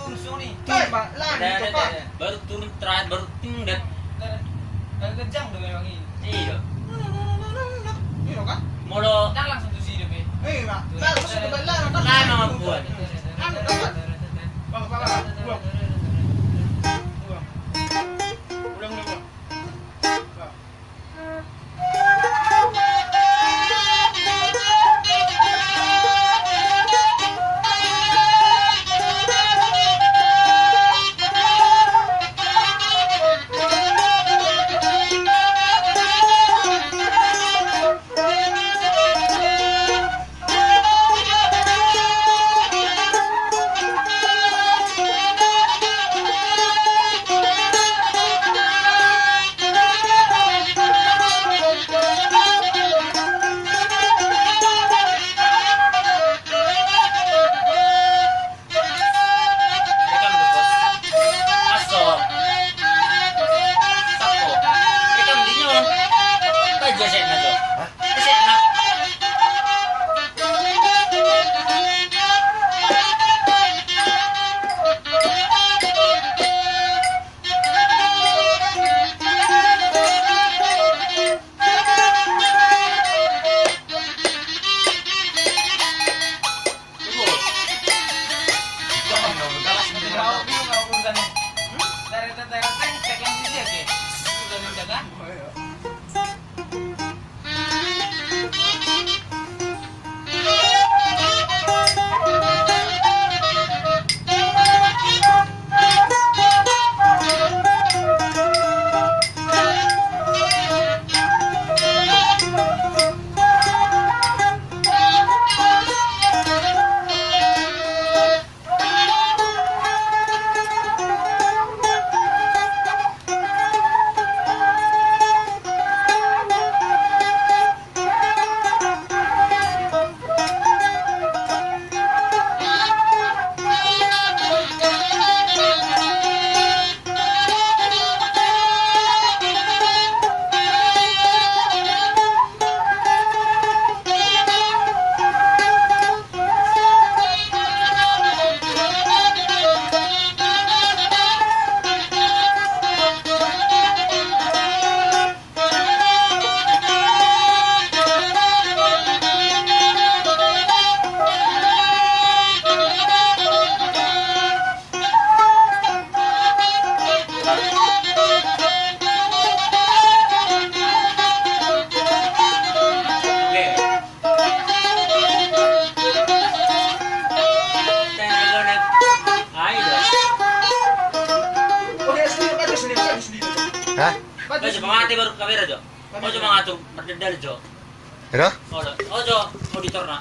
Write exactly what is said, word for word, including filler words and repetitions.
Turun, Sony. Turun, Pak. Lah, ada, ada, ada. Baru turun terakhir, baru ting, dah. Dah, dah. Agak kejang do memang ini. Iya. Iya, kan? Molo. Dah langsung tu sini, Be. Iya, Pak. Tuh, dah, langsung ke balik, lah, kan? Lama, Pak. Anu, kan? Pak, Pak, Pak. Buang. Buang. Ulang, ulang, ulang. Pak. Rekam do, Bos. Aso. Sako. Rekam di nyon. Bajo, sek na jo. Hah? Sek na. Hah? Bajo, mangate baru kamera jo. Bajo mangatur, mardendal jo. Ira? Ojo, ojo, auditorna.